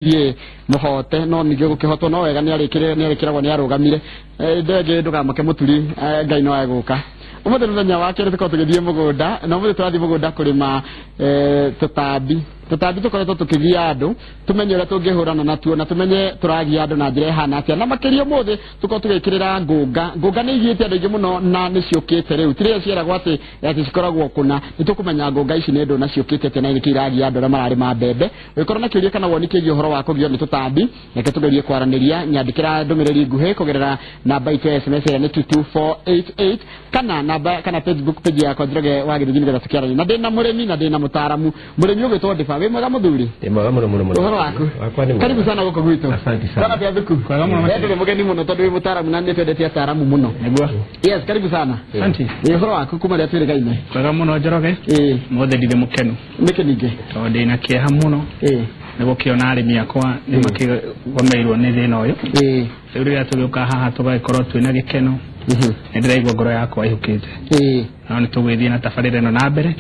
Ye muhote no ningĩ gũkĩhotwo no wega nĩ arĩkĩre nĩ arĩkĩragwo nĩ arũgamire ndenge ndũgamake mũturi Ngai no egũka. Ũmũthĩ nĩ mũthenya wa kerĩ tũkorwo tũgĩthiĩ mũgũnda na ũmũthĩ tũrathiĩ mũgũnda kũrĩma tũtambi. Tũtambi tũkoretwo tũkĩgia andũ tũmenye ũrĩa tũngĩhũrana natuo na tũmenye tũragia andũ na njĩra ĩhana atĩa. Na makĩria ũmũthĩ tũkorwo tũgĩkĩrĩra ngũnga. Ngũnga nĩ igiĩte andũ aingĩ mũno na nĩ ciũkĩte rĩu. Ti rĩrĩa cieragwo atĩ atĩ cikoragwo kũna. Nĩ tũkũmenya ngũnga ici nĩ ndũ na ciũkĩte atĩa na nĩkĩ iragia andũ arĩa mararĩma mbembe. Ũngĩkorwo na kĩũria kana woni kĩgiĩ ũhoro wa kũgio nĩ tũtambi, reke tũgerie kwaranĩria. Nyandĩkĩra ndũmĩrĩri nguhĩ kũgerera namba itũ ya SMS ĩrĩa nĩ 22488 kana namba kana Facebook page yakwa Njoroge wa Gĩthũngũ nĩgetha tũkĩaranie. Na ndĩna mũrĩmi na ndĩna mũtaaramu. Mũrĩmi ũgwĩtwo Ndiba, wĩ mwega mũthuri? Ndĩ mwega mũno mũno mũno. Ũhoro waku? Wakwa nĩ mwega. Karibu sana gũkũ gwitũ. Asante sana. Bwana bĩa thuku. Kwega mũno. Wewe ndũrĩ mũgeni mũno tondũ wĩ mũtaaramu na nĩ twendete ataaramu mũno. Nĩguo. Yes, karibu sana. Asante. Ĩ ũhoro waku kuma rĩrĩa twĩrĩgaine? Kwega mũno Njoroge. Ĩ. Mothe ndirĩ mũkenu. Nĩkĩ ningĩ? Tondũ ndĩna kĩeha mũno. Ĩ. Nĩ gũkĩona arĩmi akwa nĩ makĩgomeirwo nĩ thĩna ũyũ. Ĩ. Rĩu rĩrĩa tũgĩũka haha tũgagĩkorwo twĩna gĩkeno. Nĩ ndĩraigua ngoro yakwa ĩhukĩte. Ĩ. No nĩ tũgũgĩthiĩ na tabarĩra ĩno na mbere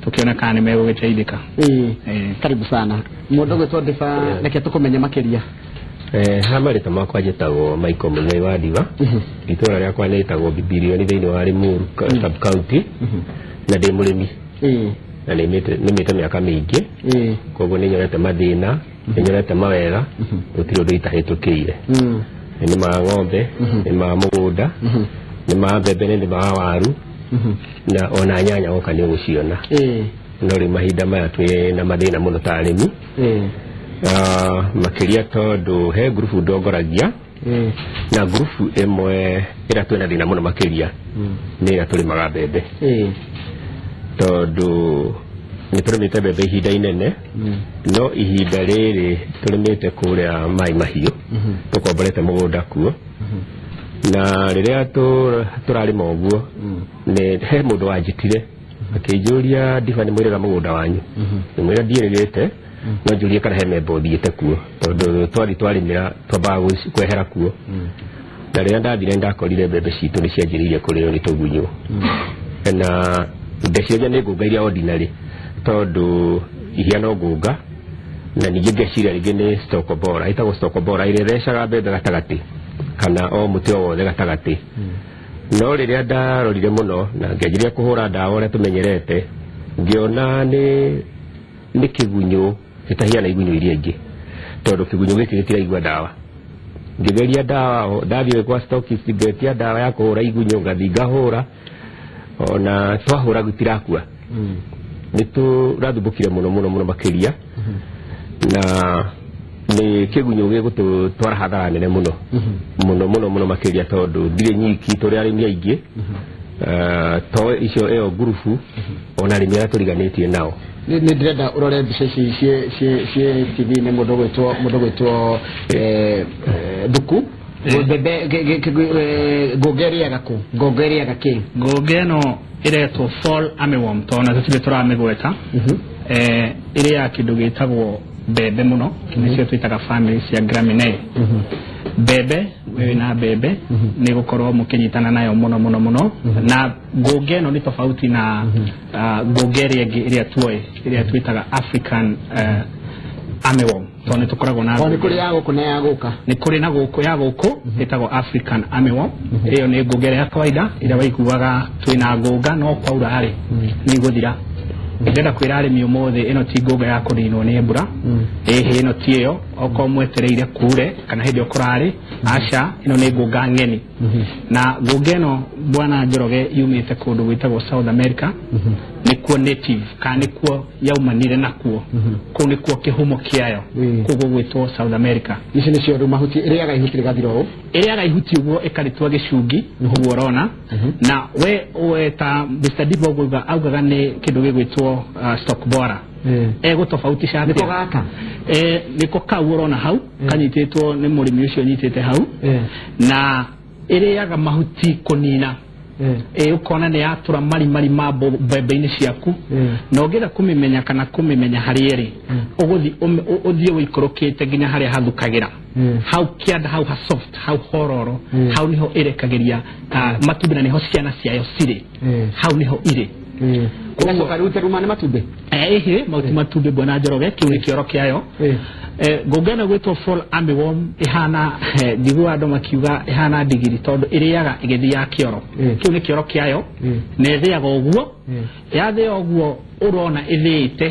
tũkĩona kana nĩ megũgĩteithĩka. Ĩ. Ĩ. Karibu sana. Mũndũ ũgwĩtwo Ndiba, reke tũkũmenye makĩria. Ha marĩtwa makwa njĩtagwo Michael Mũnyai wa Ndiba. Itũra rĩakwa nĩ rĩtagwo Bibilioni thĩinĩ wa Limuru sub county na ndĩ mũrĩmi. Ĩ. Na nĩmĩte mĩaka mĩingĩ. Ĩ. Koguo nĩ nyonete mathĩna, nĩ nyonete mawega, gũtirĩ ũndũ itahĩtũkĩire. Nĩ nĩmaga ng'ombe, nĩ nĩmaga mũgũnda, nĩ nĩmaga mbembe, nĩ nĩmaga waru na ona nyanya woka nĩ ũgũciona. Ĩ. No rĩu mahinda maya twĩ na mathĩna mũno ta arĩmi. Ĩ. Makĩria tondũ he ngurubu ndongoragia Ĩ. na ngurubu ĩmwe ĩrĩa twĩna thĩna mũno makĩria nĩ ĩrĩa tũrĩmaga mbembe. Ĩ. Tondũ nĩ tũrĩmĩte mbembe ihinda inene no ihinda rĩrĩ tũrĩmĩte kũrĩa Mai Mahiũ tũkomborete mũgũnda kuo na rĩrĩa tũrarĩma ũguo nĩ he mũndũ wanjĩtire akĩnjũria Ndiba nĩ mwĩrĩga mũgũnda wanyu. Ngĩmwĩra ndiĩrĩgĩte no njũrie kana he memba ũthiĩte kuo tondũ twathiĩ twarĩmĩra twambaga kwehera kuo. Na rĩrĩa ndathire ndakorire mbembe citũ nĩ cianjĩrĩirie kũrĩo nĩ tũgunyũ. Na ndeciria nĩ ngũnga iria ordinary tondũ ihiana ngũnga na ningĩ ngeciria rĩngĩ nĩ stalk borer, ĩtagwo stalk borer ĩrĩa ĩthecaga mbembe gatagatĩ kana o mũtĩ o wothe gatagatĩ. No rĩrĩa ndarorire mũno na ngĩanjĩrĩria kũhũra ndawa ũrĩa tũmenyerete ngĩona nĩ kĩgunyũ gĩtahiana igunyũ iria ingĩ tondũ kĩgunyũ gĩkĩ gĩtiraigua ndawa. Ngĩgeria ndawa, ndathiĩ kwa stockist ngetia ndawa ya kũhũra igunyũ ngathiĩ ngahũra ona twahũra gĩtirakua. Nĩ tũrathumbũkire mũno mũno mũno makĩria na nĩ kĩgunyũ gĩgũtũtwara hathara nene mũno mũno mũno mũno makĩria tondũ ndirĩ nyiki tũrĩ arĩmi aingĩ. To icio ĩyo ngurubu ona arĩmi arĩa tũriganĩtie nao. Nĩ ndĩrenda ũrore mbica ici ciĩ TV-inĩ mũndũ ũgwĩtwo Thuku. Mbembe ngũnga ĩrĩaga kũ? Ngũnga ĩrĩaga kĩ? Ngũnga ĩno ĩretwo fall armyworm tondũ na tũtirĩ tũramĩgweta. Ĩrĩaga kĩndũ gĩtagwo mbembe mũno, nĩcio twĩtaga family cia Gramineae. Mbembe, wewe na mbembe nĩ gũkorwo mũkĩnyitana nayo mũno mũno mũno. Na ngũnga ĩno nĩ tofauti na ngũnga ĩrĩa ĩngĩ ĩrĩa tuoĩ, ĩrĩa twĩtaga African armyworm tondũ nĩ tũkoragwo na O nĩ kũrĩ ya gũkũ na ya gũka. Nĩ kũrĩ na gũkũ ya gũkũ ĩtagwo African armyworm. Ĩyo nĩ ngũnga ĩrĩa ya kawaida ĩrĩa waiguaga twĩna ngũnga no kwaura rĩ nĩ igũthira. Ndĩrenda kwĩra arĩmi ũmũthĩ ĩno ti ngũnga ya kũninwo nĩ mbura. Ĩhĩ ĩno ti ĩyo okorwo mwetereire kure kana hĩndĩ ĩyo kũrarĩ aca, ĩno nĩ ngũnga ng'eni. Na ngũnga ĩno bwana Njoroge yumĩte kũndũ gwĩtagwo South America. Nĩkuo native kana nĩkuo yaumanire nakuo. Kũu nĩkuo kĩhumo kĩayo. Kũu gũgwĩtwo South America. Ici nĩcio rĩu mahuti ĩrĩaga ihuti rĩgathira ũũ. Ĩrĩaga ihuti ũguo ĩkarĩtua gĩcungi ũguo ũrona. Na we ta Mr. Dibo ũguo augaga nĩ kĩndũ gĩgwĩtwo stalk borer. Egũtofautisha atĩa? Nĩko gaka? Nĩko kau ũrona hau kanyitĩtwo nĩ mũrĩmi ũcio ũnyitĩte hau. Na ĩrĩaga mahuti kũnina. Ũkona nĩ yatũra marimari ma mbembe-inĩ ciaku. Na ũngĩenda kũmĩmenya kana kũmĩmenya harĩa ĩrĩ, ũgũthiĩ ũthiĩ ũikũrũkĩte nginya harĩa hathukagĩra. Hau kĩanda, hau ha soft, hau hororo, hau niho ĩrekagĩria matumbĩ na niho ciana ciayo cirĩ. Hau niho irĩ. Ĩgacoka rĩu teruma nĩ matumbĩ. Ĩhĩ matumbĩ bwana Njoroge, kĩu nĩ kĩoro kĩayo. Ngũnga ĩno gwĩtwo fall armyworm ĩhana njiguaga andũ makiuga ĩhana ndigiri tondũ ĩrĩaga ĩgĩthiaga kĩoro. Kĩu nĩ kĩoro kĩayo na ĩthĩaga ũguo, yathĩa ũguo ũrona ĩthĩĩte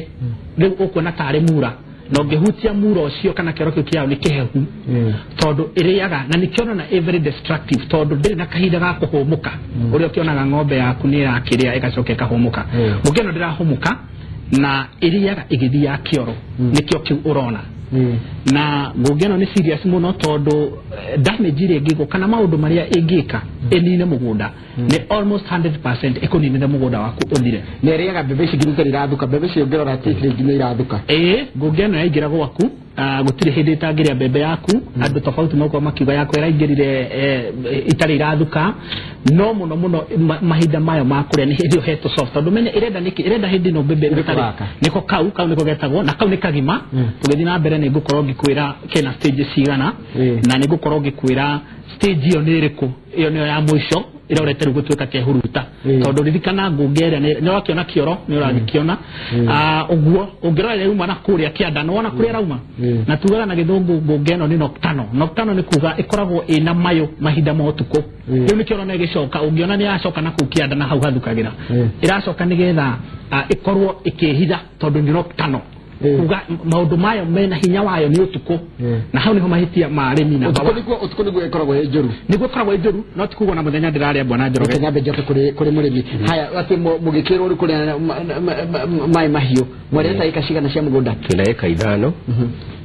rĩu ũkuona tarĩ mura, na ũngĩhutia mura ũcio kana kĩoro kĩu kĩayo nĩ kĩhehu tondũ ĩrĩaga na nĩkĩo na very destructive tondũ ndĩrĩ na kahinda ga kũhũmũka. Ũrĩa ũkĩonaga ng'ombe yaku nĩ ĩrakĩrĩa ĩgacoka ĩkahũmũka, ngũnga ĩno ndĩrahũmũka na ĩrĩaga ĩgĩthiaga kĩoro, nĩkĩo kĩu ũrona. Na ngũnga ĩno nĩ serious mũno tondũ damage ĩrĩa ĩngĩgwo kana maũndũ marĩa ĩngĩka ĩnine mũgũnda nĩ almost 100% ĩkũninĩre mũgũnda waku ũthire. Na ĩrĩaga mbembe ici nginya itarĩ irathuka, mbembe ici ũngĩrora ti nginya irathuka. Ĩĩ, ngũnga ĩno yaingĩra gwaku gũtirĩ hĩndĩ ĩtangĩrĩa mbembe yaku. Andũ tofauti makorwo makiuga yakwa ĩraingĩrire itarĩ irathuka, no mũno mũno mahinda mayo ma kũrĩa nĩ hĩndĩ ĩyo hetwo soft tondũ menya ĩrenda nĩkĩ, ĩrenda hĩndĩ ĩno mbembe ĩtarĩ nĩko kau nĩko getagwo na kau nĩ kagima. Tũgĩthiĩ na mbere nĩ ngũkorwo ngĩkwĩra kena stage cigana na nĩ ngũkorwo ngĩkwĩra stage ĩyo nĩ ĩrĩkũ, ĩyo nĩyo ya mũico ĩrorete rĩu gũtuĩka kehuruta tondũ ririkana ngũnga ĩrĩa nĩ ũrakĩona kĩoro nĩ ũragĩkĩona ũguo ũngĩrora ĩrauma na kũrĩa kĩanda nĩ wona kũrĩa ĩrauma na tugaga na gĩthũngũ ngũnga ĩno nĩ nocturnal. Nocturnal nĩ kuga ĩkoragwo ĩna mayũ mahinda ma ũtukũ. Rĩu nĩkĩo ũrona ĩgĩcoka, ũngĩona nĩ yacoka na kũu kĩanda na hau hathukagĩra ĩracoka nĩgetha ĩkorwo ĩkĩhitha tondũ nĩ nocturnal, kuga maũndũ mayo mena hinya wayo nĩ ũtukũ na hau niho mahĩtia ma arĩmi na ũtukũ nĩguo ĩkoragwo ĩ njũru, nĩguo ĩkoragwo ĩ njũru no ti kuga na mũthenya ndĩrarĩa bwana Njoroge. Reke nyambe njoke kũrĩ mũrĩmi. Haya, atĩ mũgĩkĩrwo rĩu kũrĩa maĩ mahiũ mwarĩte ĩka cigana cia mũgũnda? Twĩna ĩka 5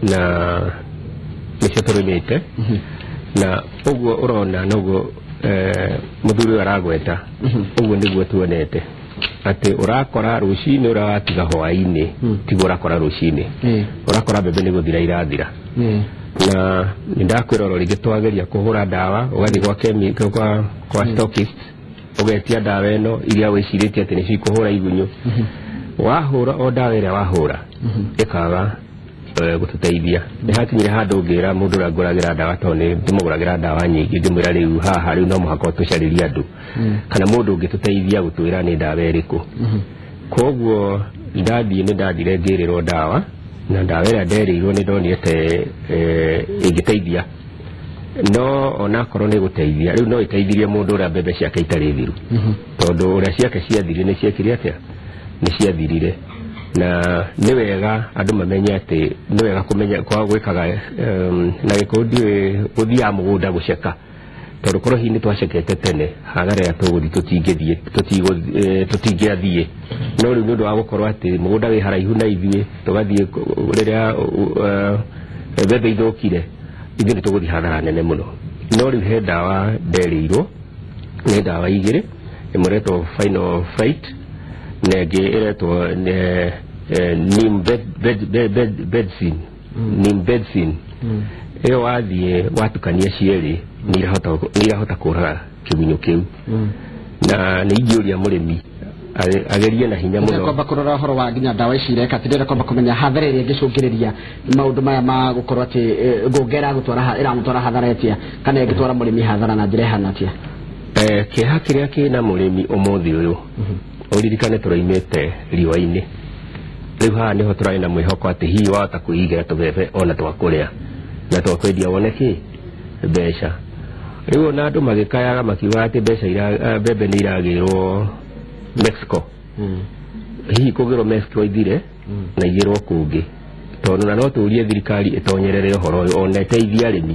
na nĩcio tũrĩmĩte na ũguo ũrona noguo mũthuri ũyũ aragweta ũguo nĩguo tuonete atĩ ũrakora rũcinĩ ũrĩa watiga hwaĩ-inĩ tiguo ũrakora rũcinĩ, ũrakora mbembe nĩ gũthira irathira. Na nĩ ndakwĩra oro rĩngĩ twageria kũhũra ndawa ũgathiĩ kwa kwa stockist ũgetia ndawa ĩno iria wĩcirĩtie atĩ nĩcio ikũhũra igunyũ, wahũra o ndawa ĩrĩa wahũra ĩkaga gũtũteithia. Nĩ hakinyire handũ ngĩra mũndũ ũrĩa ngũragĩra ndawa tondũ nĩ ndĩmũgũragĩra ndawa nyingĩ, ngĩmwĩra rĩu haha rĩu no mũhaka ũtũcarĩrie andũ kana mũndũ ũngĩtũteithia gũtwĩra nĩ ndawa ĩrĩkũ. Koguo ndathiĩ nĩ ndathire ngĩrĩrwo ndawa na ndawa ĩrĩa nderĩirwo nĩ ndonire ĩngĩteithia, no onakorwo nĩ gũteithia rĩu no ĩteithirie mũndũ ũrĩa mbembe ciake itarĩ thiru tondũ ũrĩa ciake ciathirire nĩ ciekire atĩa, nĩ ciathirire. Na nĩ wega andũ mamenye atĩ nĩ wega kũmenya kwa gwĩkaga na gĩkũyũ ndiũĩ gũthiaga mũgũnda gũceka tondũ korwo hihi nĩ twacekete tene hathara ĩrĩa tũgũthiĩ tũtingĩthiĩ tũtingĩathiĩ, no rĩu nĩ ũndũ wa gũkorwo atĩ mũgũnda wĩ haraihu na ithuĩ tũgathiĩ rĩrĩa mbembe ithũkire ithuĩ nĩ tũgũthiĩ hathara nene mũno. No rĩu he ndawa nderĩirwo, nĩ ndawa 2, ĩmwe ĩretwo Final Fight na ĩngĩ ĩretwo Neem Bedsin. Neem Bedsin ĩyo wathiĩ watukania cierĩ nĩ irahota kũraga kĩgunyũ kĩu na nĩ ingĩũria mũrĩmi agerie na hinya mũno kwamba kũrora ũhoro wa nginya ndawa ici ireka tirenda kwamba kũmenya hathara ĩrĩa ĩngĩcũngĩrĩria maũndũ maya ma gũkorwo atĩ ngũnga ĩramũtwara hathara ĩtia kana ĩngĩtwara mũrĩmi hathara na njĩra ĩhana atĩa. Kĩeha kĩrĩa kĩna mũrĩmi ũmũthĩ ũyũ ũririkane tũraimĩte riũa-inĩ, rĩu haha nĩho tũrarĩ na mwĩhoko atĩ hihi wahota kwĩigĩra tũbebe ona twa kũrĩa na twa kwendia wone kĩ mbeca. Rĩu ona andũ magĩkayaga makiuga atĩ mbeca mbembe nĩ iragĩrwo Mexico, hihi kũgĩrwo Mexico ithire na igĩrwo kũngĩ, tondũ na no tũrie thirikari ĩtonyerere ũhoro ũyũ ona ĩteithie arĩmi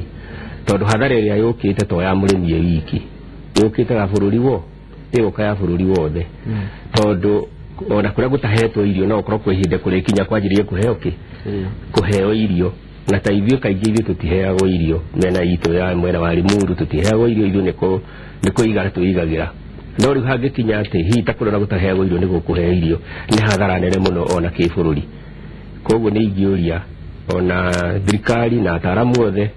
tondũ hathara ĩrĩa yũkĩte to ya mũrĩmi ĩ wiki, yũkĩte ya bũrũri wo ĩgũka ya bũrũri wothe tondũ ona kũrĩa gũtahetwo irio no ũkorwo kwĩ ihinda kũrĩkinya kwanjĩrĩrie kũheo kĩ kũheo irio na ta ithuĩ kaingĩ ithuĩ tũtiheagwo irio mĩena itũ ya mwena wa Limuru tũtiheagwo irio, ithuĩ nĩ kũiga tũigagĩra. No rĩu hangĩkinya atĩ hihi ta kũrĩa gũtaheagwo irio nĩ gũkũheo irio nĩ hathara nene mũno ona kĩbũrũri. Koguo nĩ ingĩũria ona thirikari na ataaramu othe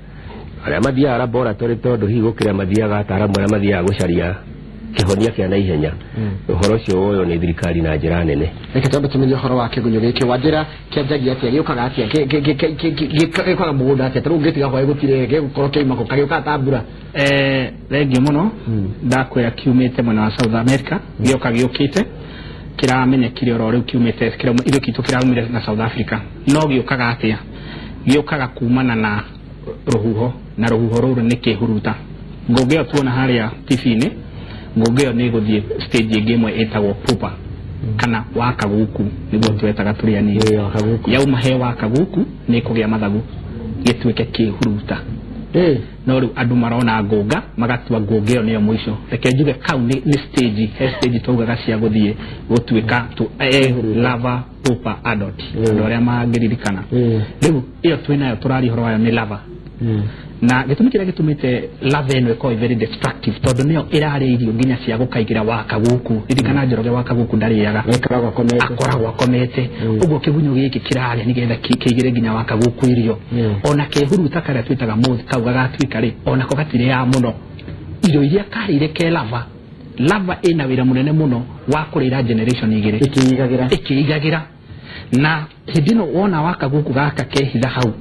arĩa mathiaga laboratory tondũ hihi gũkĩra mathiaga ataaramu arĩa mathiaga gũcaria kĩhonia kĩa naihenya, ũhoro ũcio woywo nĩ thirikari na njĩra nene. Reke twambe tũmenye ũhoro wa kĩgunyũ gĩkĩ wanjĩra kĩanjagia atĩa, gĩũkaga atĩa, gĩũkaga mũgũnda atĩa, ta rĩu ũngĩtiga hwaĩ gũtirĩ gĩgũkorwo kĩauma kũ, kagĩũkaga ta mbura? Thengiũ mũno, ndakwĩra kiumĩte mwena wa South America, gĩoka gĩũkĩte Kĩramenyekire oro rĩu kiumĩte ithuĩ kitũ kĩraumire na South Africa. No gĩũkaga atĩa? Gĩũkaga kumana na rũhuho, na rũhuho rũrũ nĩ kĩhuruta. Ngũngĩ ĩyo tuona harĩa TV-inĩ, ngũngĩ ĩyo nĩ ĩgũthiĩ stage ĩngĩ ĩmwe ĩtagwo pupa kana wakaguku, nĩguo twetaga tũrĩ anini. Yauma he wakaguku nĩ ĩkũgĩa mathagu gĩtuĩke kĩhuruta. No rĩu andũ marona ngũnga magatua ngũnga ĩyo nĩyo mũico. Reke njuge kau nĩ stage, he stage twaugaga cia gũthiĩ gũtuĩka lava pupa adult, andũ arĩa mangĩririkana. Rĩu ĩyo twĩnayo tũraria ũhoro wayo nĩ lava. Na gĩtũmi kĩrĩa gĩtũmĩte lava ĩno ĩkorwo very destructive tondũ nĩyo ĩrarĩa irio nginya cia gũkaigĩra wakaguku. Ririkana Njoroge wakaguku ndarĩaga, akoragwo akomete. Ũguo kĩgunyũ gĩkĩ kĩrarĩa nĩgetha kĩigĩre nginya wakaguku irio. Ona kĩhuruta karĩa twĩtaga moth kau gagatuĩka rĩ, onako gatirĩaga mũno irio iria karĩire ke lava. Lava ĩna wĩra mũnene mũno wa kũrĩra generation igĩrĩ ĩkĩigagĩra. Na hĩndĩ ĩno wona wakaguku gaka kehitha hau,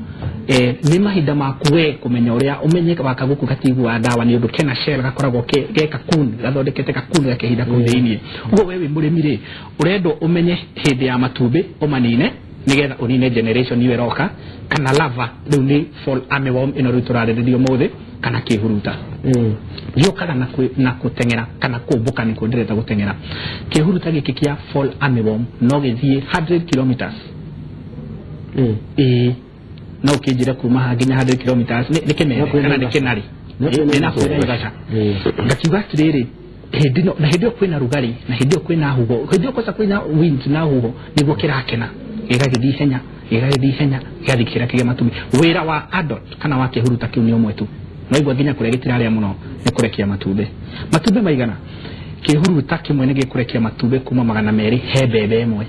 nĩ mahinda maku we kũmenya ũrĩa ũmenye wakaguku gatiguaga ndawa nĩ ũndũ kena shell gakoragwo ge kakuni gathondekete kakuni gakehitha kũu thĩiniĩ. Ũguo we wĩ mũrĩmi rĩ, ũrendwo ũmenye hĩndĩ ya matumbĩ ũmanine nĩgetha ũnine generation ĩyo ĩroka, kana lava rĩu nĩ fall armyworm ĩno rĩu tũrarĩrĩria ũmũthĩ, kana kĩhuruta. Gĩũkaga na gũteng'era kana kũmbũka, nĩkuo ndĩreta gũteng'era. Kĩhuruta gĩkĩ kĩa fall armyworm no gĩthiĩ 100 kilometers. Ĩĩ, no ũkĩnjĩre kuma haha nginya 100 kilometers nĩ kĩmere kana nĩ kĩnarĩ, nĩ nakuhĩ Naivasha. Ngakiuga atĩrĩrĩ, hĩndĩ ĩno na hĩndĩ ĩyo kwĩna rugarĩ, na hĩndĩ ĩyo kwĩna huho, hĩndĩ ĩyo kwanza kwĩna wind na huho, nĩguo kĩrakena gĩgagĩthiĩ ihenya, gĩgagĩthiĩ ihenya, gĩgathiĩ kĩrakĩgĩa matumbĩ. Wĩra wa adult kana wa kĩhuruta kĩu nĩ ũmwe tu, no igua nginya kũrĩa gĩtirarĩa mũno nĩ kũrekia matumbĩ. Matumbĩ maigana? Kĩhuruta kĩmwe nĩ gĩkũrekia matumbĩ kuma 200 he mbembe ĩmwe.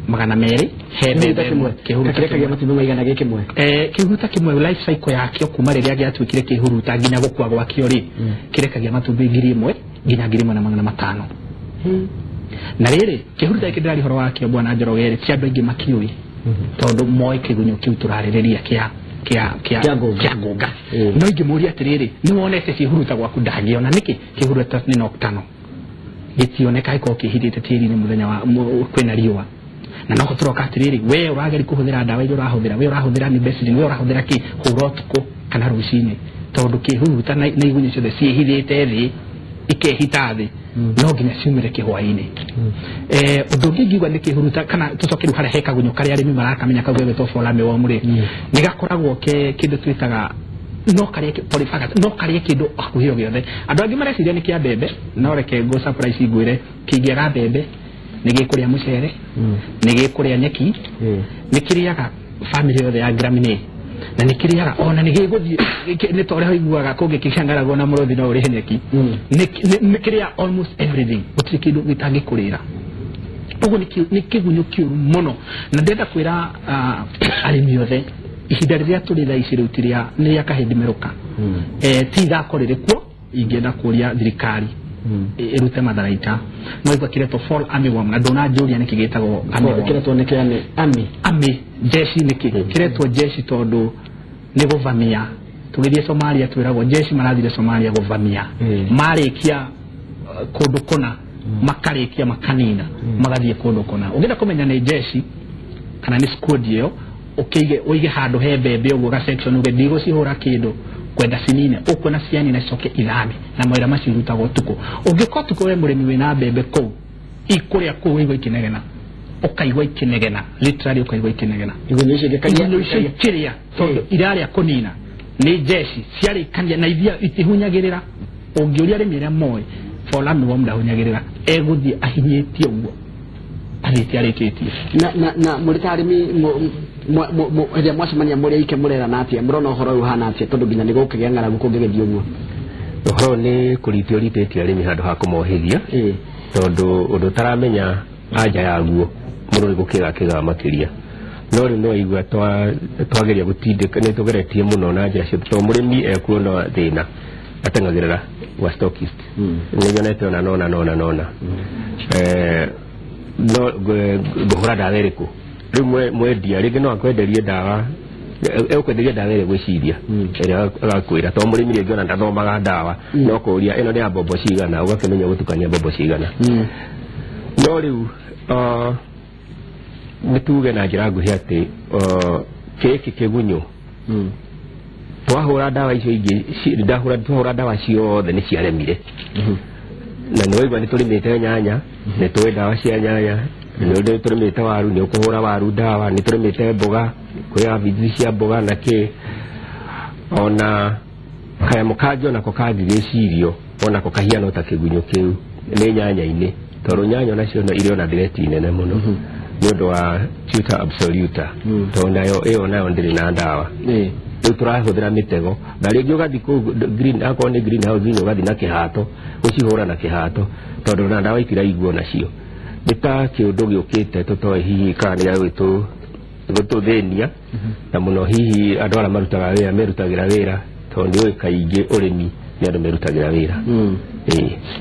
200 he mbembe ĩmwe. Kĩhuruta kĩrekagia matumbĩ maigana gĩkĩmwe? Kĩhuruta kĩmwe life cycle yakĩo kuma rĩrĩa gĩatuĩkire kĩhuruta nginya gũkua gwakĩo rĩ, kĩrekagia matumbĩ 1000 nginya 1500. Na rĩrĩ kĩhuruta gĩkĩ ndĩraria ũhoro wakĩo bwana Njoroge rĩ, ti andũ aingĩ makĩũĩ tondũ moĩ kĩgunyũ kĩu tũrarĩrĩria kĩa ngũnga. No ingĩmũria atĩrĩrĩ, nĩ wonete kĩhuruta gwaku? Ndangĩona. Nĩkĩ? Kĩhuruta nĩ nocturnal, gĩtioneka gĩkorwo kĩhithĩte tĩri-inĩ mũthenya wa kwĩna riũa. Na no tũroka atĩrĩrĩ, we ũrageria kũhũthĩra ndawa iria ũrahũthĩra, we ũrahũthĩra nĩ becilin, we ũrahũthĩra kĩ, hũra ũtukũ kana rũcinĩ, tondũ kĩhuruta na igunyũ ciothe ciĩhithĩte thĩ, ikehita thĩ, no nginya ciumĩre kĩhwaĩ-inĩ. Ũndũ ũngĩ ingiuga nĩ kĩhuruta, kana tũcoke rĩu harĩa he kagunyũ karĩa arĩmi marakamenya kau gegwĩtwo fall armyworm rĩ, nĩ gakoragwo ke kĩndũ twĩtaga no karĩe polyphagous, no karĩe kĩndũ hakuhĩ o gĩothe. Andũ angĩ mareciria nĩ kĩa mbembe, no reke ngũ surprise ngwĩre kĩngĩaga mbembe nĩ gĩkũrĩa mũcere, nĩ gĩkũrĩa nyeki, nĩ kĩrĩaga family yothe ya Graminĩ, na nĩ kĩrĩaga ona nĩ gĩgũthiĩ nĩ ta ũrĩa ũiguaga kũngĩ kĩang'aragwo na mũrũthi no ũrĩhe nyeki. Nĩ kĩrĩaga almost everything, gũtirĩ kĩndũ gĩtangĩkũrĩra. Ũguo nĩ kĩgunyũ kĩũru mũno. Na ndĩrenda kwĩra arĩmi othe, ihinda rĩrĩa tũrĩ thaa ici rĩu ti rĩa, nĩ rĩa kahĩndĩ merũka. Ti ithako rĩrĩ kuo, ingĩenda kũria thirikari ĩrute matharaita. No igua kĩretwo fall armyworm, na ndũnanjũria nĩkĩ gĩtagwo armyworm. Kĩretwo nĩ kĩa army? Army jeshi nĩkĩ kĩretwo jeshi? Tondũ nĩ gũvamia. Tũgĩthiĩ Somalia twĩragwo jeshi marathire Somalia gũvamia, marĩkia kũndũ kũna makarĩkia makanina magathiĩ kũndũ kũna. Ũngĩenda kũmenya nĩ jeshi kana nĩ squad ĩyo, ũkĩige ũige handũ he mbembe ũguo ga section, uge ndigũcihũra kĩndũ kwenda cinine, ũkuona cianina cicoke ithame, na mawĩra macio irutagwo ũtukũ. Ũngĩkorwo ũtukũ we mũrĩmi wĩna mbembe kũu ikũrĩa kũu ũigua ikĩnegena, ũkaigua ikĩnegena, literally ũkaigua ikĩnegena. Igunyũ icio ingĩkaria igunyũ icio ikĩrĩa, tondũ irarĩa kũnina nĩ jeshi ciarĩkania na ithia itihunyagĩrĩra. Ũngĩũria arĩmi arĩa moĩ fall armyworm ndahunyagĩrĩra, egũthiĩ ahinyĩtie ũguo athiĩte arĩkĩtie. Na mũrĩ ta arĩmi hĩndĩ ĩrĩa mwacemania mũrĩ aike mũrerana atĩa, mũrona ũhoro ũyũ ũhana atĩa, tondũ nginya nĩ gũkĩgĩa ng'aragu kũngĩgĩthiĩ ũguo? Ũhoro nĩ kũritio ũritĩtie arĩmi handũ ha kũmohĩgia, tondũ ũndũ ũtaramenya anja yaguo mũno nĩ gũkĩga kĩga makĩria. No rĩu no igua twageria gũtindĩka, nĩ tũgeretie mũno na njĩra ciothe, tondũ mũrĩmi ekuona thĩna ateng'agĩrĩra gwa stockist. Nĩ nyonete ona nona nona nona no ngũhũra ndawa ĩrĩkũ rĩu mwendia rĩngĩ no akwenderie ndawa, egũkwenderia ndawa ĩrĩa gwĩciria ĩrĩa agakwĩra, tondũ mũrĩmi rĩngĩ ona ndathomaga ndawa, no kũria ĩno nĩ ya mbombo cigana, ũgakĩmenya gũtukania mbombo cigana. No rĩu nĩ tuge na njĩra nguhĩ atĩ gĩkĩ kĩgunyũ twahũra ndawa icio ingĩ twahũra ndawa ciothe nĩ ciaremire. Na nĩ waigua nĩ tũrĩmĩte nyanya, nĩ tũĩ ndawa cia nyanya, nĩ tũrĩmĩte waru, nĩ ũkũhũra waru ndawa, nĩ tũrĩmĩte mboga, kwĩ aphids cia mboga na kĩ. Ona kanyamũ kangĩ onako kangĩgĩcirio onako kahiana ta kĩgunyũ kĩu nĩ nyanya-inĩ, tondũ nyanya onacio irĩ ona threat nene mũno nĩ ũndũ wa tuta absoluta, tondũ nayo ĩyo nayo ndĩrĩ na ndawa. Rĩu tũrahũthĩra mĩtego na rĩngĩ ũgathiĩ kũu green, akorwo nĩ greenhouse inĩ ũgathiĩ na kĩhato gũcihũra na kĩhato, tondũ na ndawa itiraiguo nacio. Nĩ ta kĩũndũ gĩũkĩte tũtoĩ hihi kana nĩ gĩa gũtũthĩnia na mũno hihi andũ arĩa marutaga wĩra merutagĩra wĩra, tondũ nĩ ũĩ kaingĩ ũrĩmi nĩ andũ merutagĩra wĩra.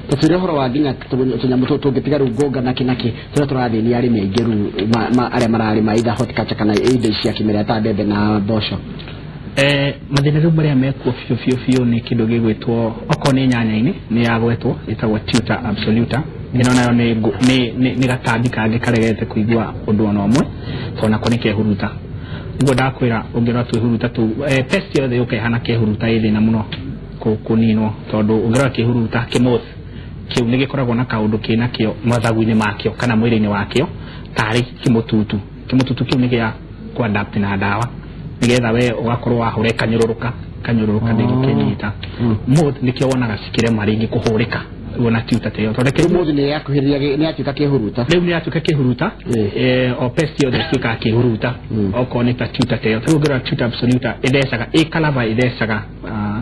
Tũtwĩre ũhoro wa nginya tũnyamũ tũtũ tũngĩtiga rĩu ngũnga na kĩ tũrĩa tũrathĩnia arĩmi aingĩ rĩu arĩa mararĩma either horticulture kana indo cia kĩmera ta mbembe na mboco. Mathĩna rĩu marĩa mekuo biũ biũ biũ nĩ kĩndũ gĩgwĩtwo okorwo nĩ nyanya-inĩ nĩ yagwetwo ĩtagwo tuta absoluta. Ĩno nayo nĩ gatambi kangĩ karegete kũigua ũndũ ona ũmwe, tondũ nako nĩ kehuruta. Nĩguo ndakwĩra ũngĩrora twĩhuruta tũu pest yothe yũka ĩhana kehuruta ĩ thĩna mũno kũninwo, tondũ ũngĩrora kĩhuruta kĩmoth kĩu nĩ gĩkoragwo na kaũndũ kĩna kĩo mathagu-inĩ makĩo kana mwĩrĩ-inĩ wakĩo tarĩ kĩmũtutu. Kĩmũtutu kĩu nĩ gĩa kũ-adapt na ndawa nĩgetha we ũgakorwo wahũra ĩkanyũrũrũka kanyũrũrũka ndĩgĩkĩnyita. Moth nĩkĩo wonaga cikĩrema rĩngĩ kũhũrĩka wona tuta ta ĩyo, tondũ rĩu moth nĩ yakuhĩrĩria, nĩ yatuĩka kĩhuruta. Rĩu nĩ yatuĩka kĩhuruta, o pest yothe ĩtuĩkaga kĩhuruta okorwo nĩ ta tuta ta ĩyo. Rĩu ũngĩrora tuta absoluta ĩthecaga ĩ kalava, ĩthecaga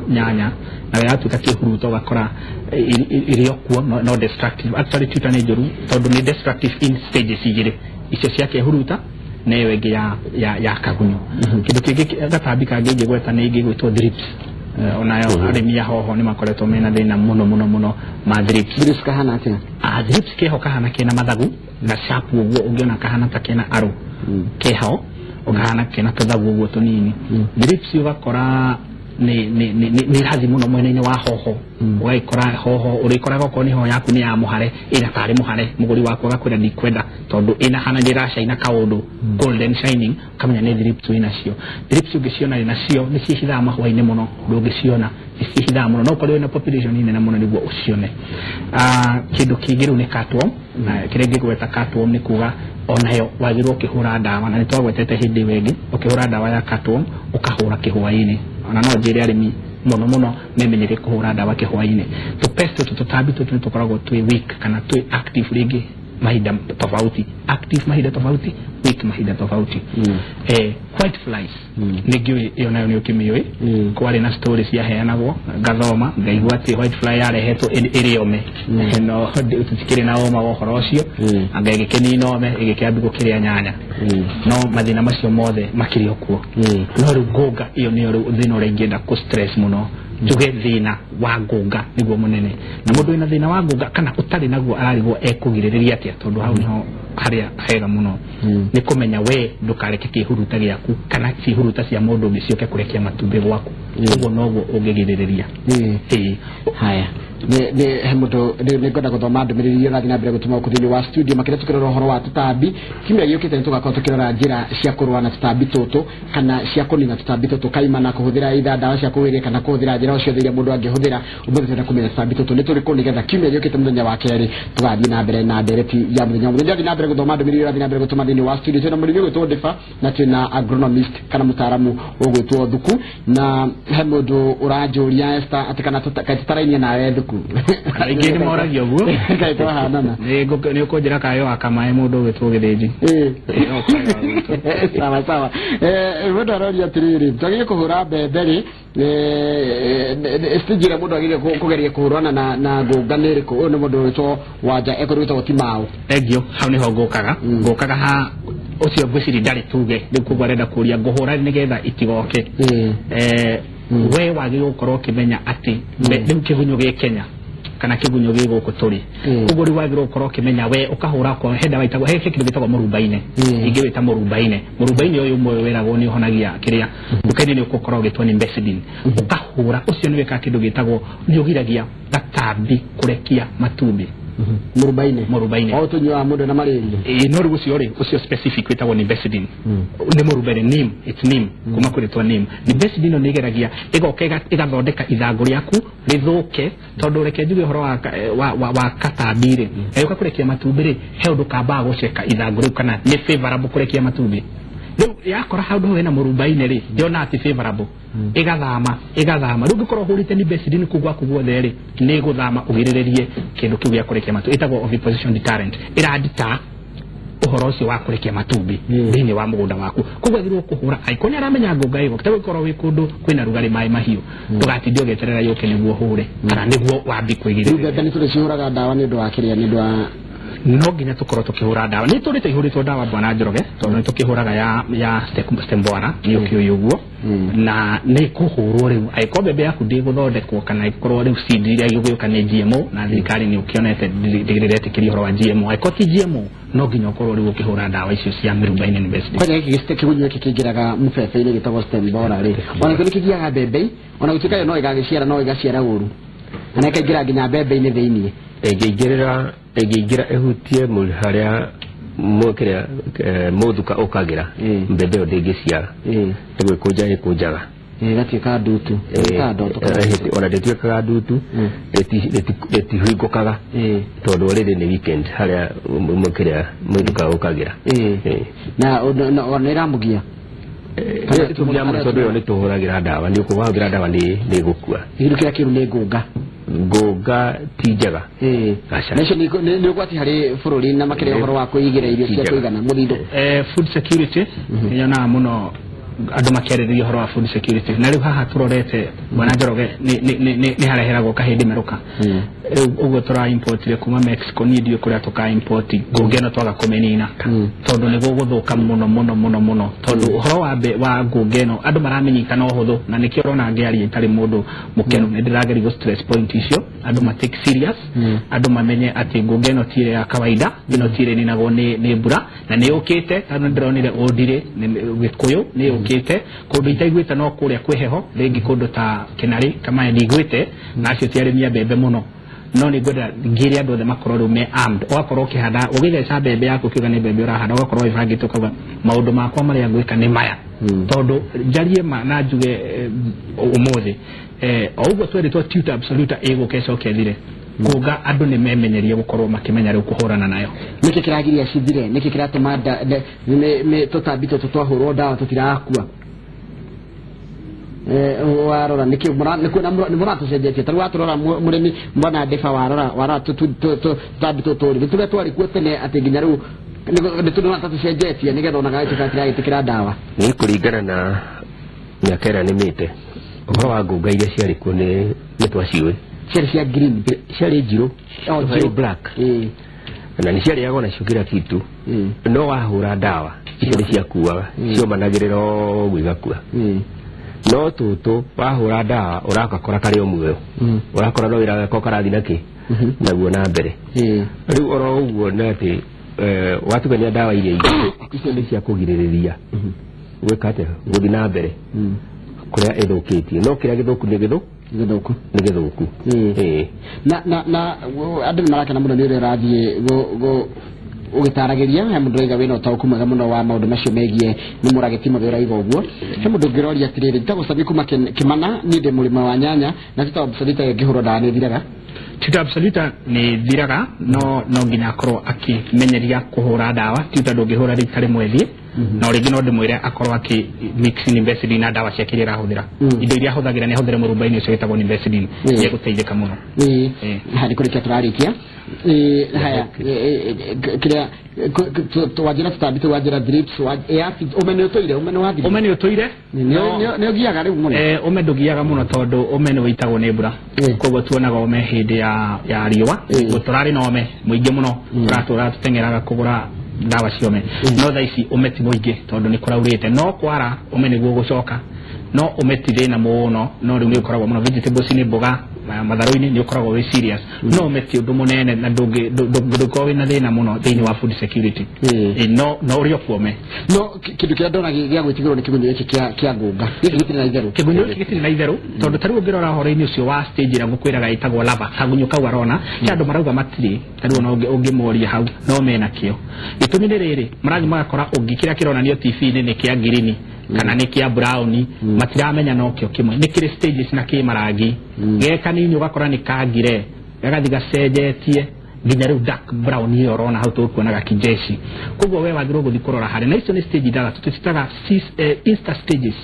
nyanya, nayo yatuĩka kĩhuruta ũgakora ĩrĩ o kuo, no destructive. Actually tuta nĩ njũru tondũ nĩ destructive in stages igĩrĩ, icio cia kĩhuruta na ĩyo ĩngĩ ya kagunyũ. Kĩndũ kĩngĩ gatambi kangĩ ingĩgweta nĩ ingĩgwĩtwo thrips. Onayo arĩmi a hoho nĩ makoretwo mena thĩna mũno mũno mũno ma thrips. Thrips kahana atĩa? Thrips keho kahana kena mathagu na sharp ũguo, ũngĩona kahana ta kena arrow keho ũkahana kena tũthagu ũguo tũnini. Thrips ũgakora nĩ ĩrathiĩ mũno mwena-inĩ wa hoho, ũgagĩkora hoho ũrĩkoraga okorwo nĩ hoho yaku nĩ ya mũhare ĩna tarĩ mũhare, mũgũri waku agakwĩra ndikwenda tondũ ĩna hana nĩ ĩracaina kaũndũ golden shining, ũkamenya nĩ thrips wĩnacio. Thrips ũngĩciona rĩ nacio nĩ ciĩhithaga mahũa-inĩ mũno, ndũngĩciona, nĩ ciĩhithaga mũno, no ũkorwo wĩna population nene mũno nĩguo ũcione. Kĩndũ kĩngĩ rĩu nĩ cutworm, na kĩrĩa ingĩgweta cutworm nĩ kuga onayo wagĩrĩirwo ũkĩhũra ndawa, na nĩ twagwetete hĩndĩ ĩyo ĩngĩ, ũkĩhũra ndawa ya cutworm ũkahũra kĩhũa-inĩ. Ona no njĩre arĩmi mũno mũno memenyerie kũhũra ndawa kĩhũa-inĩ. Tũpest tũtũ tũtambi tũtũ nĩ tũkoragwo twĩ weak kana twĩ active rĩngĩ mahinda tofauti, active mahinda tofauti, weak mahinda tofauti. White flies nĩ ngĩũĩ ĩyo nayo nĩ ũkĩmĩũĩ, kwarĩ na story ciaheanagwo ngathoma ngaigua atĩ white fly yarehetwo ĩrĩ ome, no tũtikĩrĩ na ũma wa ũhoro ũcio, anga ĩgĩkĩnina ome ĩgĩkĩambia gũkĩrĩa nyanya, no mathĩna macio mothe makĩrĩ o kuo. No rĩu ngũnga ĩyo nĩyo rĩu thĩna ũrĩa ingĩenda kũ stress mũno, njuge thĩna wa ngũnga nĩguo mũnene, na mũndũ wĩna thĩna wa ngũnga kana ũtarĩ naguo ararigwo ekũgirĩrĩria atĩa, tondũ hau nĩho harĩa hega mũno nĩ kũmenya we ndũkareke kĩhuruta gĩaku kana ciĩhuruta cia mũndũ ũngĩ ciũke kũrekia matumbĩ gwaku, ũguo noguo ũngĩgirĩrĩria. Haya, nĩ he mũndũ nĩ ngwenda gũthoma ndũmĩrĩri iria ũrathiĩ na mbere gũtũma gũkũ thĩinĩ wa studio, makĩria tũkĩrora ũhoro wa tũtambi. Kiumia gĩũkĩte nĩ tũgakorwo tũkĩrora njĩra cia kũrũa na tũtambi tũtũ kana cia kũnina tũtambi tũtũ kaimana, kũhũthĩra either ndawa cia kũhuhĩrĩria kana kũhũthĩra njĩra o ciothe iria mũndũ angĩhũthĩra. Ũmũthĩ tũrenda kũmenya tũtambi tũtũ nĩ tũrĩkũ, nĩgetha kiumia gĩũkĩte mũthenya wa kerĩ tũgathiĩ na mbere na ndereti ya mũthenya wa mũthenya. Ndathiĩ na mbere gũthoma ndũmĩrĩri iria ũrathiĩ na mbere gũtũma thĩinĩ wa studio. Twĩna mũrĩmi ũgwĩtwo Ndĩba na twĩna agronomist kana mũtaaramu ũgwĩtwo Thuku, na he mũndũ ũranjũria Esther atĩ kana kaĩ tũtarainie nawe Thuku. Aingĩ nĩ moragia ũguo. Kaĩ twahanana. Nĩ ũkũnjĩra kayo akamae mũndũ ũgwĩtwo Gĩthĩnji. Sawa sawa. Mũndũ aroria atĩrĩrĩ, twagĩrĩire kũhũra mbembe rĩ, stage ĩrĩa mũndũ agĩrĩire kũgeria kũhũrana na ngũnga nĩ ĩrĩkũ? Ũyũ nĩ mũndũ ũgwĩtwo Wanja ekũrĩ wĩtagwo Timao. Thengiũ, hau nĩho ngũkaga. Ngũkaga ha ũcio ngwĩciria ndarĩ tuge, rĩu koguo arenda kũria ngũhũra nĩgetha itigoke. We wagĩrĩirwo gũkorwo ũkĩmenya atĩ rĩu kĩgunyũ gĩ Kenya kana kĩgunyũ gĩ gũkũ tũrĩ, koguo rĩu wagĩrĩirwo gũkorwo ũkĩmenya we ũkahũra kwa he ndawa ĩtagwo, he kĩndũ gĩtagwo mũrumbaine, ingĩwĩta mũrumbaine. Mũrumbaine ũyũ ũmwe wĩragwo nĩ ũhonagia kĩrĩa nduka-inĩ nĩ ũgũkorwo ũgĩtwo nĩ Mbecidin. Ũkahũra ũcio nĩ wĩkaga kĩndũ gĩtagwo nĩ ũgiragia gatambi kũrekia matumbĩ. Murubaine. Murubaine. O tunyuaga mundu na malaria. No rĩu ũcio rĩ, ũcio specific wĩtagwo Nimbecidine. Nĩ mũrubaine, neem, it's neem, kuma kũrĩtwa neem. Nimbecidine ĩno nĩ ĩgeragia ĩgoka ĩgathondeka ithangũ rĩaku rĩthũke, tondũ reke njuge ũhoro wa katambi rĩ, ĩgũka kũrekia matumbĩ rĩ, he ũndũ kambaga gũceka ithangũ rĩu kana nĩ favorable kũrekia matumbĩ. Rĩu yakora handũ hau hena mũrubaine rĩ, yona atĩ favorable, ĩgathama. Rĩu ũngĩkorwo ũhũrĩte Nimbecidine kũu gwaku guothe rĩ, nĩ ĩgũthama ũgirĩrĩrie kĩndũ kĩu gĩa kũrekia matumbĩ. Ĩtagwo oviposition deterrent. Ĩradita ũhoro ũcio wa kũrekia matumbĩ thĩinĩ wa mũgũnda waku. Koguo agĩrĩirwo kũhũra angĩkorwo nĩ aramenya ngũnga ĩyo, ta gũkorwo wĩ kũndũ kwĩna rugarĩ maĩ mahiũ, ndũgatinde ũgĩeterera yũke nĩguo ũhũre kana nĩguo wambie kwĩgirĩrĩria. Rĩu mbembe nĩ tũrĩcihũraga ndawa nĩ ũndũ wa kĩrĩa, nĩ ũndũ wa no nginya tũkorwo tũkĩhũra ndawa. Nĩ tũrĩte ihũrĩtwo ndawa bwana Njoroge, tondũ nĩ tũkĩhũraga ya stembora, nĩ ũkĩũĩ ũguo, na nĩ kũhũrwo rĩu. Angĩkorwo mbembe yaku ndĩgũthondekwo kana ĩkorwo rĩu seed iria igũgĩũka nĩ GMO, na thirikari nĩ ũkĩonete ndĩretĩkĩria ũhoro wa GMO. Angĩkorwo ti GMO, no nginya ũkorwo rĩu ũkĩhũra ndawa icio cia mĩrumba-inĩ Nimbecidine. Kwanja gĩkĩ kĩgunyũ gĩkĩ kĩingĩraga mũbebe-inĩ gĩtagwo stembora rĩ, ona kĩo nĩ kĩgiaga mbembe, ona gũtuĩka yo no ĩgagĩciara, no ĩgaciara ũru, na ĩkaingĩra nginya mbembe-inĩ thĩiniĩ. Ĩngĩingĩra ĩhutie harĩa kĩrĩa mũthuka ũkagĩra, mbembe ĩyo ndĩngĩciara, nĩ gwĩkũnja ĩkũnjaga, ĩgatuĩka ndutu, ona ndĩtuĩkaga ndutu, ĩtihingũkaga, tondũ already nĩ weekend harĩa kĩrĩa mũthuka ũkagĩra. Na ona ĩramũgia tondũ ĩyo nĩ tũhũragĩra ndawa, nĩ ũkũhũragĩra ndawa nĩ ĩgũkua. Kĩndũ kĩrĩa kĩũru nĩ ngũnga. Ngũnga ti njega. Na icio nĩ ũgwati harĩ bũrũri na makĩria ũhoro wa kwĩigĩra irio cia kũigana mũthithũ. Food security nyonaga mũno andũ makĩarĩrĩria ũhoro wa food security, na rĩu haha tũrorete bwana Njoroge nĩ hareheragwo kahĩndĩ merũka. Rĩu ũguo tũra importire kuma Mexico, niĩ ndiũĩ kũrĩa tũka import ngũnga ĩno twaga kũmĩnina, tondũ nĩ gũgũthũka mũno mũno mũno mũno, tondũ ũhoro wa ngũnga ĩno andũ maramĩnyita na ũhũthũ, na nĩkĩo ũrona ngĩaria itarĩ mũndũ mũkenu. Nĩ ndĩrageria gũ stress point icio, andũ ma take serious, andũ mamenye atĩ ngũnga ĩno ti ĩrĩa ya kawaida, ĩno ti ĩrĩa ĩninagwo nĩ mbura, na nĩ yũkĩte, tondũ nĩndĩronire ũndirĩ Gĩkũyũ nĩ yũkĩte kũndũ itaiguĩte, no kũrĩa kwĩ heho rĩngĩ kũndũ ta Kĩnarĩ Kamae ndigwĩte, na acio ti arĩmi a mbembe mũno. No nĩ ngwenda ngĩre andũ othe makorwo rĩu me armed, ũgakorwo ũkĩhanda, ũgĩtheca mbembe yaku ũkiuga nĩ mbembe ũrahanda, ũgakorwo wĩbangĩte ũkauga maũndũ makwa marĩa ngwĩka nĩ maya, tondũ njarie ma na njuge ũmũthĩ o ũguo twerĩtwo tuta absoluta ĩgũka ĩcoke ĩthire, ngũnga andũ nĩ memenyerie gũkorwo makĩmenya rĩu kũhũrana nayo. Nĩkĩ kĩragiria cithire? Nĩkĩ kĩratũma tũtambi tũtũ twahũrwo ndawa tũtirakua? Warora nĩkĩ nĩ mũratũcenjetie? Ta rĩu watũrora mũrĩmi bwana Ndefa, warora tũtambi tũtũ rĩ, tũrĩa twarĩ kuo tene atĩ nginya rĩu nĩ tũrona ta tũcenjetie nĩgetha ona gagĩtuĩka katiragĩtĩkĩra ndawa. Nĩ kũringana na mĩaka ĩrĩa nĩmĩte, ũhoro wa ngũnga iria ciarĩ kuo nĩ twaciũĩ. Ciarĩ cia green, ciarĩ njirũ, ciarĩ black, na nĩ ciarĩagwo nacio kĩrĩa kitu, no wahũra ndawa icio nĩ ciakuaga, ciomanagĩrĩra ũguo igakua. No tũtũ wahũra ndawa ũrakakora karĩ o muoyo, ũrakora no wĩra gako karathiĩ nakĩ naguo na mbere. Rĩu oro ũguo nĩ atĩ watukania ndawa iria ingĩ, icio nĩ cia kũgirĩrĩria gwĩka atĩa, gũthiĩ na mbere kũrĩa ĩthũkĩtie, no kĩrĩa gĩthũku nĩ gĩthũku, nĩ gĩthũku. Na andũ nĩ marakena mũno nĩ ũrĩa ũrathiĩ ũgĩtaragĩria. He mũndũ ũraiga wĩna ũtaũku mwega mũno wa maũndũ macio megiĩ nĩ Mũrage Timothy ũraiga ũguo. He mũndũ ũngĩ ũroria atĩrĩrĩ, njĩtagwo Sami kuma Kĩmana, niĩ ndĩ mũrĩmi wa nyanya, na Tuta Absoluta ĩngĩhũrwo ndawa nĩ ĩthiraga? Tuta Absoluta nĩ ĩthiraga, no nginya akorwo akĩmenyeria kũhũra ndawa. Tuta ndũngĩhũra rita rĩmwe thiĩ, no rĩngĩ no ndĩmwĩre akorwo akĩ mix Nimbecidine na ndawa ciake iria arahũthĩra. Indo iria ahũthagĩra nĩ ahũthĩre mũrumba-inĩ ũcio wĩtagwo Nimbecidine, nĩ egũteithĩka mũno. Haha nĩ kũrĩkia tũrarĩkia. Haya, kĩrĩa wanjĩra tũtambi tũu, wanjĩra thrips, ũme nĩ ũtũire, ũme nĩ wathira? Ũme nĩ ũtũire. Nĩ ũgiaga rĩu mũno? Ũme ndũgiaga mũno tondũ ũme nĩ wĩitagwo nĩ mbura, koguo tuonaga ũme hĩndĩ ya riũa. Tũrarĩ na ũme mũingĩ mũno, tũratũra tũteng'eraga kũgũra ndawa cia ũme, no thaa ici ũme ti mũingĩ tondũ nĩ kũraurĩte, no kwara ũme nĩguo gũcoka, no ũme ti thĩna mũno, no rĩu nĩ ũkoragwo mũno vegetables nĩ mboga matharũ-inĩ nĩ ũkoragwo wĩ serious no ome ti ũndũ mũnene na ndũngĩkorwo wĩna thĩna mũno thĩinĩ wa food security. No no ũrĩ okuome no kĩndũ kĩrĩa ndona gĩa gwĩtigĩrwo nĩ kĩgunyũ gĩkĩ kĩa ngũnga gĩkĩ gĩtirĩ na itherũ. Kĩgunyũ gĩkĩ gĩtirĩ na itherũ tondũ ta rĩu ũngĩrora ũhoro-inĩ ũcio wa stage ĩrĩa ngũkwĩraga ĩtagwo lava kagunyũ kau arona kĩa andũ marauga matirĩ ta rĩu ona ũngĩmoria hau no mena kĩo. Gĩtũmi nĩ rĩrĩ marathiĩ magakora ũngĩ kĩrĩa kĩronanio TV-inĩ nĩ kĩa ngirini kana nĩ kĩa brown matiramenya no kĩo kĩmwe nĩ kĩrĩ stages na kĩ marangi ge kanini ũgakora nĩ kangire gagathiĩ gacenjetie nginya rĩu dark brown ĩyo ũrona hau tũkuonaga kijeshi. Koguo we wagĩrĩirwo gũthiĩ kũrora harĩa na icio nĩ stage ithathatũ tũcitaga insta stages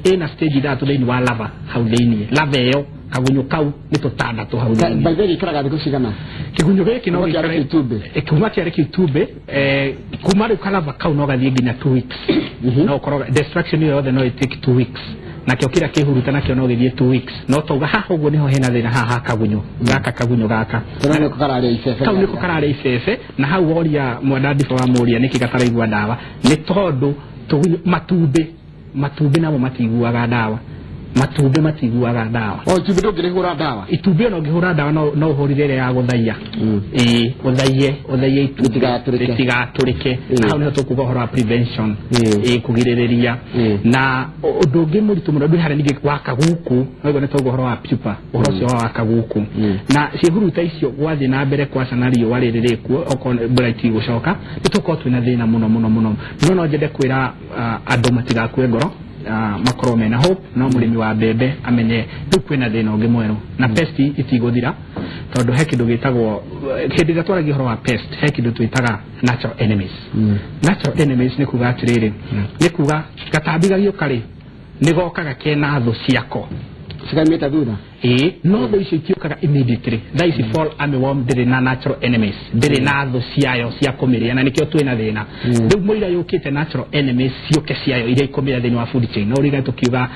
ĩna stage ithathatũ thĩinĩ wa lava hau thĩinĩ lava ĩyo kagunyũ kau nĩ tũtandatũ hau thĩinĩ. By the way gĩikaraga thikũ cigana kĩgunyũ gĩkĩ no gĩikare kuma kĩarĩ kĩtumbĩ kuma rĩu kalava kau no gathiĩ nginya 2 weeks no ũkorwo destruction ĩyo yothe no ĩtake 2 weeks nakĩo kĩrĩa kĩhuruta nakĩo no gĩthiĩ 2 weeks no tauga haha ũguo nĩho hena thĩna haha kagunyũ gaka kagunyũ gaka kau nĩko kararĩa ibebe na hau woria mwandandibũ wa mũria nĩkĩ gataraigua ndawa nĩ tondũ matumbĩ namo matiguaga ndawa matumbĩ matiguaga ndawa. O itumbĩ ndũngĩrĩhũra ndawa itumbĩ ona ũngĩhũra ndawa no ũhũrire ĩrĩa ya gũthaiya ĩĩ ũthaiye itumbĩ rĩtigatũrĩke na hau nĩho tũkuga ũhoro wa prevention ĩĩ kũgirĩrĩria. Na ũndũ ũngĩ mũritũ mũno ndwĩ harĩa ningĩ wa kaguku noguo nĩ tauga ũhoro wa pupa ũhoro ũcio wa kaguku na ciĩhuruta icio gwathiĩ na mbere kwacana riũa rĩrĩ rĩkuo okorwo mbura itigũcoka nĩ tũkorwo twĩna thĩna mũno mũno mũno no nyende kwĩra andũ matigakue ngoro makorwo mena hope no mũrĩmi wa mbembe amenye rĩu kwĩna thĩna ũngĩ mwerũ na pest itigũthira tondũ he kĩndũ gĩtagwo hĩndĩ ĩrĩa twaragia ũhoro wa pest he kĩndũ twĩtaga natural enemies. Natural enemies nĩ kuga atĩrĩrĩ nĩ kuga gatambi gagĩũka rĩ nĩ gokaga kena thũ ciako cikaimĩte thutha ĩĩ no thũ icio itiũkaga immediately. Thaa ici fall armyworm ndĩrĩ na natural enemies ndĩrĩ na thũ ciayo cia kũmĩrĩa na nĩkĩo twĩna thĩna rĩu mũira yũkĩte natural enemies ciũke ciayo iria ikũmĩrĩa thĩinĩ wa food chain no ũrigane tũkiuga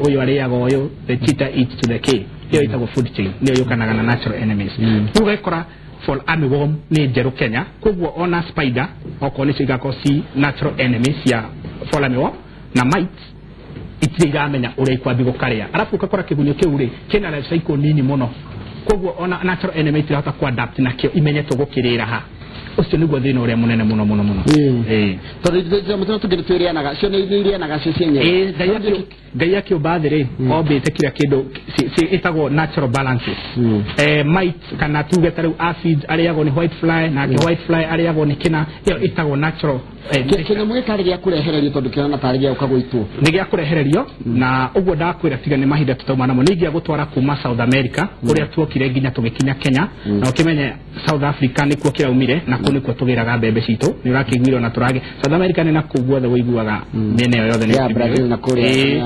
ũyũ arĩaga ũyũ the cheetah eats to the k ĩyo ĩtagwo food chain nĩyo yũkanaga na natural enemies. Rĩu ũgakora fall armyworm nĩ njerũ Kenya koguo ona spider okorwo nĩcio igakorwo ci natural enemies cia fall armyworm na mites itirĩ iramenya ũrĩa ikwambi gũkarĩa arabu ũgakora kĩgunyũ kĩu rĩ kĩna life cycle nini mũno koguo ona natural enemy itirahota kũ-adapt nakĩo imenye tũgũkĩrĩra ha ũcio nĩguo thĩna ũrĩa mũnene mũno mũno mũno. Tondũ mũtino tũngĩ twĩrĩanaga cio nĩ irĩanaga cio cienyewe. Ngai akĩũmba thĩ rĩ ombĩte kila kĩndũ ĩtagwo natural balances mites kana tuge ta rĩu aphids arĩagwo nĩ white fly nake white fly arĩagwo nĩ kĩna ĩyo ĩtagwo natural kĩnyamũ gĩkarĩ gĩa kũrehererio tondũ kĩrona tarĩ gĩa gũka gũitwo nĩ gĩa kũrehererio na ũguo ndakwĩra tiga nĩ mahinda tũtauma namo nĩ ingĩa gũtwara kuma South America kũrĩa tuokire nginya tũgĩkinya Kenya na ũkĩmenye South Africa nĩkuo kĩraumire na kũu nĩkuo tũgĩraga mbembe citũ nĩ ũrakĩiguire ona tũrage South America nĩ nakũu guothe ũiguaga mĩena ĩyo yothe nĩ Brazil na kũrĩa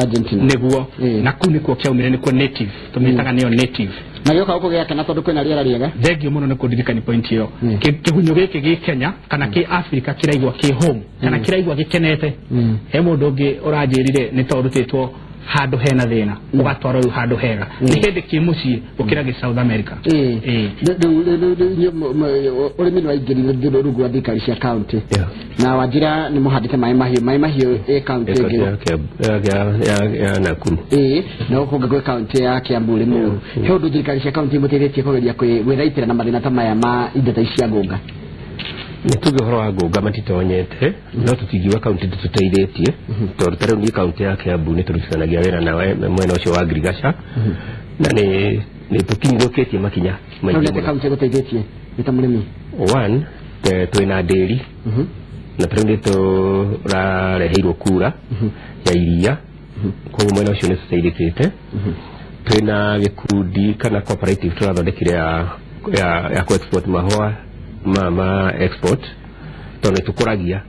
Argentina nĩguo na kũu nĩkuo kĩaumire nĩkuo native tũmĩtaga nĩyo native na gĩoka gũkũ gĩakena tondũ kwĩna rĩera rĩega. Thengio mũno nĩ kũndirikania point ĩyo. Kĩgunyũ gĩkĩ gĩ Kenya kana kĩ Africa kĩraigua kĩ home kana kĩraigua gĩkenete he mũndũ ũngĩ ũranjĩrire nĩ tondũ rutĩtwo handũ hena thĩna ũgatwarwo rĩu handũ hega nĩ hĩndĩ kĩ mũciĩ gũkĩra gĩ South America. Ũrĩmi nĩ waingĩrire rungu rwa thirikari cia county na wanjĩra nĩ mũhandĩte maĩ mahiũ ĩ county ĩngĩ ya Nakuru na gũkũ ũngĩ gwĩ county ya Kiambu Limuru he ũndũ thirikari cia county imũteithĩtie kũgeria gwĩthaitĩra na mathĩna ta maya ma indo ta ici cia ngũnga? Nĩ tuge ũhoro wa ngũnga matitonyete no tũtingiuga kaunti ndĩtũteithĩtie tondũ ta rĩu niĩ kaunti ya Kiambu nĩ tũrutithanagia wĩra na mwena ũcio wa ngirigaca na nĩ tũkinyithũkĩtie makinya maingĩ mũno. Kaunti ĩgũteithĩtie nĩ ta mũrĩmi? One twĩna ndĩri na ta rĩu nĩ tũrareheirwo kura ya iria koguo mwena ũcio nĩ tũteithĩkĩte. Twĩna gĩkundi kana cooperative tũrathondekire ya ku-export mahũa ma export tondũ nĩ tũkũragia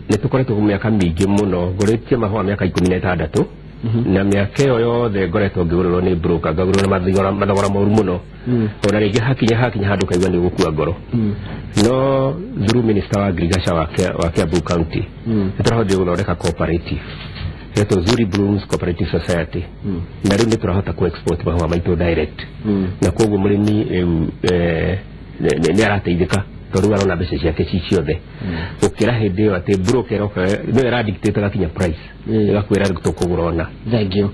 nĩ tũkoretwo mĩaka mĩingĩ mũno ngũrĩtie mahũa mĩaka 16 na mĩaka ĩyo yothe ngoretwo ngĩgũrĩrwo nĩ broker ngagũrĩrwo na mathogora moru mũno ona rĩngĩ hakinya handũ kaigua nĩ gũkua ngoro no through minister wa agriculture wa Kiambu County nĩ tũrahotire gũthondeka cooperative ĩtwo Zuri Blooms Cooperative Society na rĩu nĩ tũrahota ku export mahũa maitũ direct na koguo mũrĩmi rĩu nĩ arateithĩka Tondũ arona mbeca ciake ci ciothe. Gũkĩra hĩndĩ ĩyo atĩ broker ĩroka nĩyo ĩradictate gakinya price. Ĩgakwĩra tũkũgũra ona. Thank you.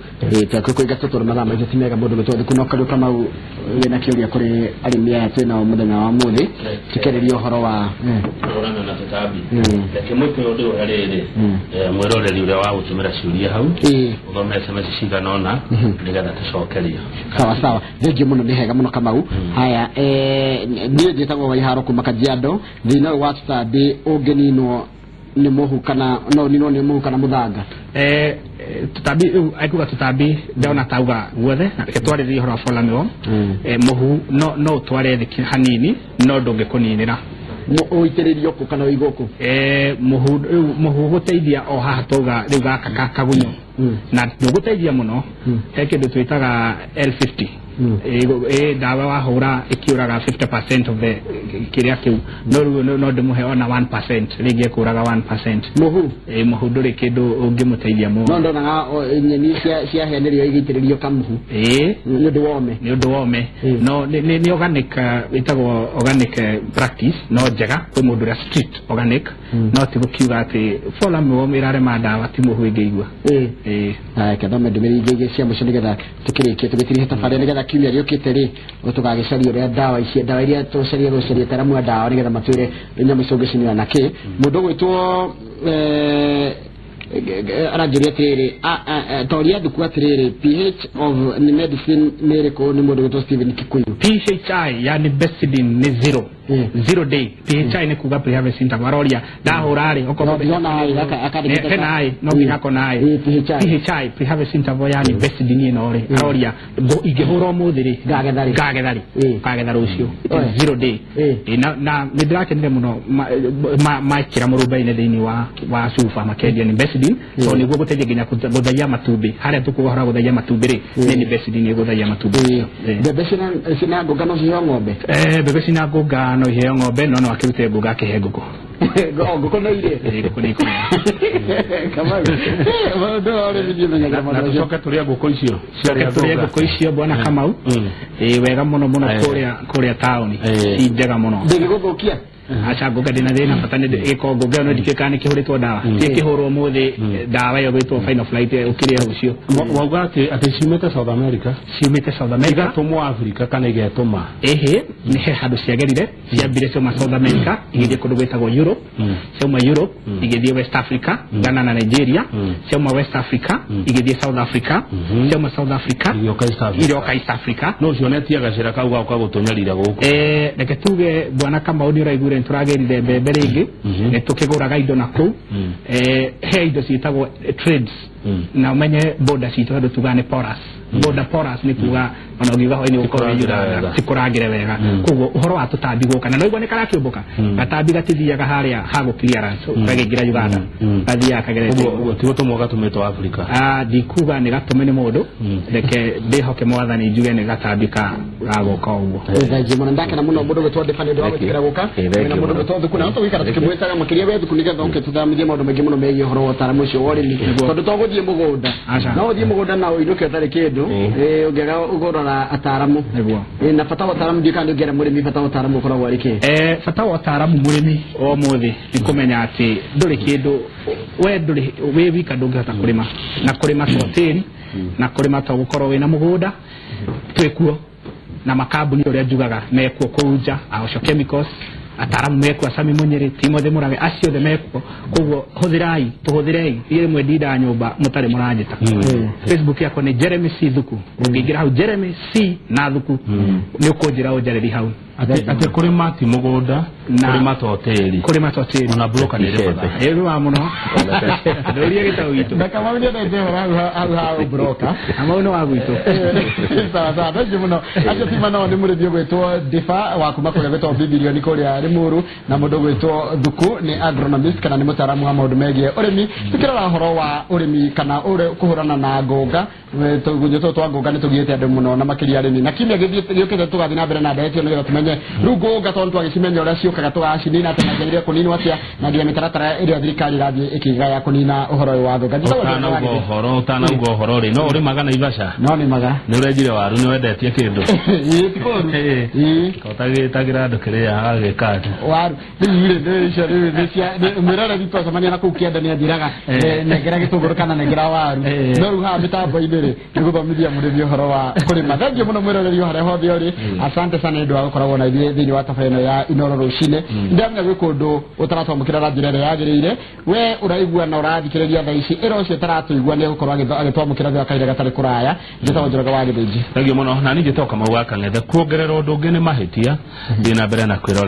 Twakwĩga tũtũrĩ mathaa maitũ ti mega mũndũ gwĩtwo Thuku no Kariũ Kamau wĩna kĩũria kũrĩ arĩmi aya twĩnao mũthenya wa ũmũthĩ tũkĩarĩria ũhoro wa kũhũrana na tũtambi. Reke mũĩkũyũ ndĩũhe rĩrĩ mwĩroreri ũrĩa wa gũtũmĩra ciũria hau ũthome SMS cigana ũna nĩgetha tũcokerio. Sawa sawa, thengiũ mũno, nĩ hega mũno Kamau. Haya, niĩ njĩtagwo Waiharo kuma Kajiado. Thĩna ũyũ wa tũtambi ũngĩninwo nĩ mũhu kana no ũninwo nĩ mũhu kana mũthanga? Tũtambi rĩu aikuga tũtambi ndona tauga guothe, na reke twarĩrĩrie ũhoro wa fall armyworm. Mũhu no ũtware thĩ hanini no ndũngĩkũninĩra. Ũitĩrĩrio kũ kana ũigwo kũ? Mũhu rĩu mũhu gũteithia o haha twauga rĩu gaka ka kagunyo na ndũgũteithia mũno. He kĩndũ twĩtaga L50 ndawa wahũra ĩkĩũraga 50% of the kĩrĩa kĩu, no rĩu no ndĩmũhe ona 1% rĩngĩ ĩkũraga 1%. Mũhu mũhu ndũrĩ kĩndũ ũngĩmũteithia mũno. No ndonaga nyeni cia hĩa nĩrĩo igĩitĩrĩrio kamũhu nĩ ũndũ wa ũme. Nĩ ũndũ wa ũme. No nĩ organic, ĩtagwo organic practice no njega kwĩ mũndũ ũrĩa strict organic, no ti gũkiuga atĩ fall armyworm ĩrarema ndawa ti mũhu ĩngĩigua. Haya, kethome ndũmĩrĩri ingĩ cia mũico nĩgetha tũkĩrĩkie tũgĩtirihe tabarĩra nĩgetha kiumia gĩũkĩte rĩ tũgagĩcaria ũrĩa ndawa ici ndawa iria tũcarie gũcaria ataramu a ndawa nĩgetha matwĩre nyamũ icio ũngĩcinĩra na kĩ. Mũndũ ũgwĩtwo aranjũria atĩrĩrĩ, toria Thuku atĩrĩrĩ, pH of nĩ medicine nĩ ĩrĩkũ? Nĩ mũndũ ũgwĩtwo Stephen Kikuyu. PHI yani Bestidin nĩ zero 0 day. PHI nĩ kuga pre-harvest interval. Aroria ndahũra rĩ okorwo ndĩrona I akandĩkĩte hena I no nginya akona I. PHI. PHI pre-harvest interval yani Bestidin ĩno rĩ aroria ingĩhũra ũmũthĩ rĩ Ngagetha rĩ? Ngagetha rĩ? Ngagetha rũciũ. It is 0 day. Na nĩ ndĩrakenire mũno mekĩra mũrũmba-inĩ thĩinĩ wa cuba makendia nĩ Bestidin so nĩguo gũteithia nginya gũthaia matumbĩ harĩa tũkuga ũhoro wa gũthaia matumbĩ rĩ nĩ Bestidin ĩgũthaia matumbĩ. Mbembe cina ngũnga no ciheo ng'ombe? Mbembe cina ngũnga no iheo ng'ombe no no akĩrute ngũnga akĩhe ngũkũ. O ngũkũ no irĩe? Ngũkũ nĩ ikũrĩa. Kamau, maũndũ ma ũrĩmi ndiũmenyagĩra Na maũndũ macio. tũcoke tũrĩe ngũkũ icio ciarĩa tũrĩe ngũnga. Ngũkũ icio bwana Kamau wega mũno mũno kũrĩa taũni ci njega mũno. Ndĩngĩgũthũkia? Aca, ngũnga ndĩna thĩna, bata nĩ ĩko ngũnga ĩyo no ndikĩũĩ kana nĩ kĩhũrĩtwo ndawa ti ĩkĩhũrwo ũmũthĩ ndawa ĩyo gwĩtwo final flight ũkĩrĩe rũciũ. Wauga atĩ ciumĩte South America? Ciumĩte South America. Igatũmwo Africa kana igetũma? Ĩhĩ, nĩ he handũ ciagerire. Ciambire ciauma South America igĩthiĩ kũndũ gwĩtagwo Europe, ciauma Europe igĩthiĩ West Africa, Ghana na Nigeria, ciauma West Africa igĩthiĩ South Africa, ciauma South Africa Igĩũka East Africa. Irĩoka East Africa. No cionetie gacĩra kau gaũka gũtũnyarira gũkũ. Reke tuge bwana Kamau nĩ ũraiguire nĩ tũragĩrire mbembe rĩngĩ nĩ tũkĩgũraga indo na kũu. He indo ciĩtagwo trades na ũmenye border citũ handũ tugaga nĩ porous border. Porous nĩ kuga ona ũngiuga hwainĩ gũkorwo Tikũrangĩra wega. Tikũrangĩre wega. Koguo ũhoro wa tũtambi gũka na no igua nĩ karakĩũmbũka gatambi gatithiaga harĩa ha gũ clearance gagĩingĩra Uganda, gathiaga kagerete. Ũguo ti gũtũmwo gatũmĩtwo Africa? Ah, ndikuga nĩ gatũme nĩ mũndũ, reke ndĩhoke mwathani njuge nĩ gatambi ka gagũka ũguo. Thengiũ mũno, ndakena mũno mũndũ gwĩtwo Ndĩba nĩ ũndũ wa Thank you. gwĩtĩkĩra gũka Thank na you mũndũ mũno. gwĩtwo Thuku na tũgũikara tũkĩmwĩtaga makĩria we Thuku nĩgetha ũke tũthamithie maũndũ maingĩ mũno megiĩ ũhoro wa ũtaaramu ũcio wa ũrĩmi tondũ to gũthiĩ mũgũnda Aca. no ũthiĩ mũgũnda na ũinũke ũtarĩ kĩndũ ũngĩaga kũrora ataaramu. Nĩguo. Na bata wa ũtaaramu ndiũĩ kana nĩ ũngĩera mũrĩmi bata wa ũtaaramu ũkoragwo arĩ kĩ? Bata wa ũtaaramu mũrĩmi o mũthĩ nĩ kũmenya atĩ ndũrĩ kĩndũ we ndũrĩ wĩ wika ndũngĩhota kũrĩma na kũrĩma to tĩri na kũrĩma to gũkorwo wĩna mũgũnda. Twĩkuo na makambuni ũrĩa njugaga mekuo kũu nja, Osho Chemicals, ataramu mekuo, Acami Munyĩrĩ, Timothy Mũrage, acio othe mekuo. Koguo hũthĩrai tũhũthĩrei iria rĩmwe ndindaga nyũmba mũtarĩ mũranjĩta. Facebook yakwa nĩ Jeremy C Thuku, ũngĩingĩra hau Jeremy C na Thuku nĩ ũkũnjĩra ũnjarĩri hau. Atĩ kũrĩma ti mũgũnda kũrĩma to tĩri. Kũrĩma to tĩri. Ona broker nĩ ĩrĩ bata. Ĩrĩ wa mũno ndũrie gĩtau gitũ. Na Kamau nĩ endete ũhoro hau ha broker. Kamau nĩ wa gwitũ. Sawa sawa, thank you mũno. Acio tima nao nĩ mũrĩmi ũgwĩtwo Ndiba wa kuma kũrĩa gwĩtwo Bibilioni kũrĩa Limuru na mũndũ ũgwĩtwo Thuku nĩ agronomist kana nĩ mũtaaramu wa maũndũ megiĩ ũrĩmi. Tukĩrora ũhoro wa ũrĩmi kana ũrĩa kũhũrana na ngũnga, tũgunyũ tũtũ twa ngũnga nĩ tũgiĩte andũ mũno na makĩria arĩmi, na kiumia gĩũkĩte tũgathiĩ na mbere na ndeto ĩyo nĩgetha tũmenye. tũmenye rĩu ngũnga tondũ twagĩcimenya ũrĩa ciũkaga tũgacinina atĩ mangĩagĩrĩire kũninwo atĩa na nginya mĩtaratara ĩrĩa thirikari ĩrathiĩ ĩkĩiga ya kũnina ũhoro ũyũ wa ngũnga. Ũtanauga ũhoro rĩ no ũrĩmaga Naivasha? No nĩmaga. Nĩ ũrenjire waru, nĩ wendetie kĩndũ? Ĩĩ, ti kũũru. Ũtagĩtagĩra andũ kĩrĩa agagĩka atĩ waru rĩu rĩ nĩ icio rĩu nĩ cia mwĩroreri twacemania na kũu kĩanda nĩ anjĩraga nengera gĩtũngũrũ kana nengera waru, no rĩu haha mĩtambo-inĩ rĩ nĩ gũthomithia mũrĩmi ũhoro wa kũrĩma. Thengiũ mũno mwĩroreri o harĩa hothe ũrĩ, asante sana nĩ ũndũ wa gũkoragwo na ithuĩ thĩinĩ wa tabarĩra ĩno ya Inooro rũcinĩ. Ndamenya gwĩ kũndũ ũtaratwamũkĩra na njĩra ĩrĩa yagĩrĩire, we ũraigua na ũrathikĩrĩria thaa ici, ĩra ũcio ũtaratũigua nĩ egũkorwo agĩtwamũkĩra thutha wa kahinda gatarĩ kũraya. Njĩtagwo Njoroge wa Gĩthĩnji. Thengiũ mũno. Na niĩ njĩtagwo Kamau wa Kang'ethe. Kuongerera ũndũ ũngĩ nĩ mahĩtia, thiĩ na mbere na kwĩrorera.